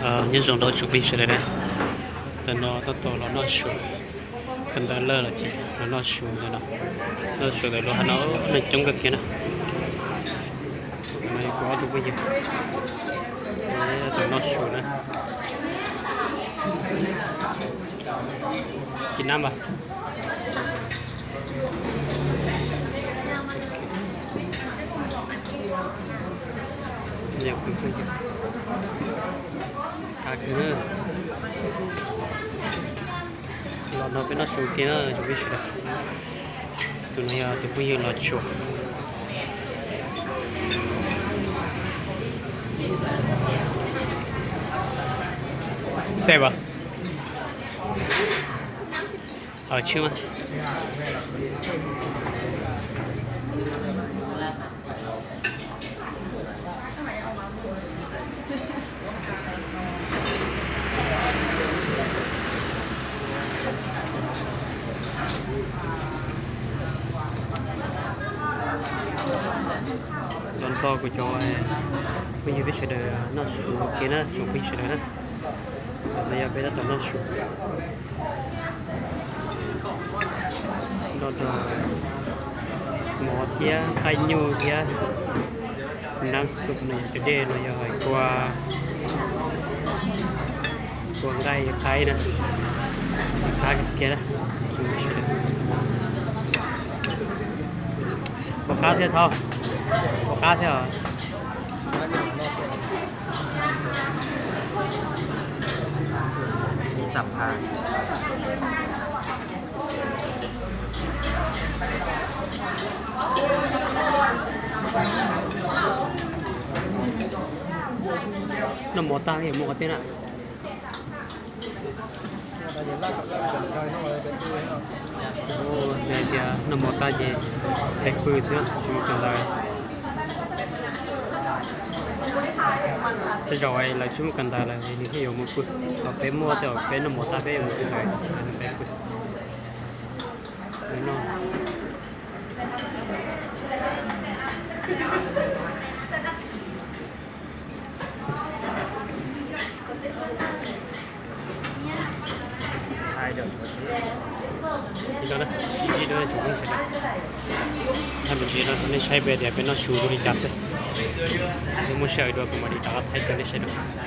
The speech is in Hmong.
Nyob zoo rau tsoom phooj ywg sawv daws na, ntawm no tab tom los noj su, kawm ntawv lawm los ces los noj su ntawm no, noj su ntawm lub hav no neeg coob kawg kiag na. Ntawm no yog kuv ob tug phooj ywg tab tom noj su na. Kis nab npas. Los no peb noj su kiag na tsoom phooj ywg sawv daws. Tus no yog tus phooj ywg Los Tsuas. Xej as. Tshwj mas. Los nrog kuv cov phooj ywg peb sawv daws noj su kiag na tsoom phooj ywg sawv daws na. Ntawm no yog peb tab tom noj su nrog rau mov thiab qaib nyuj thiab nab xum no yog cov dej no yog hais kua, kua nqaij qaib na. Xav qab kiag na. Pom qab thiab thaub, pom qab thiab os. Noj mov tag yuav mus qhov twg na? Hais tias noj mov tag ces peb pw xwb tsis mus kawm ntawv. Tej zaum lawv tsis mus kawm ntawv lawm nws thiaj yuav mus pw, ho peb muaj tej zaum peb noj mov tag peb yuav mus kawm ntawv, peb pw. Thaij mus ntsis no nej saib peb tias peb noj su zoo li cas xwb. Peb muab sij hawm dua kuv mam li rov qab thaij rau nej saib dua.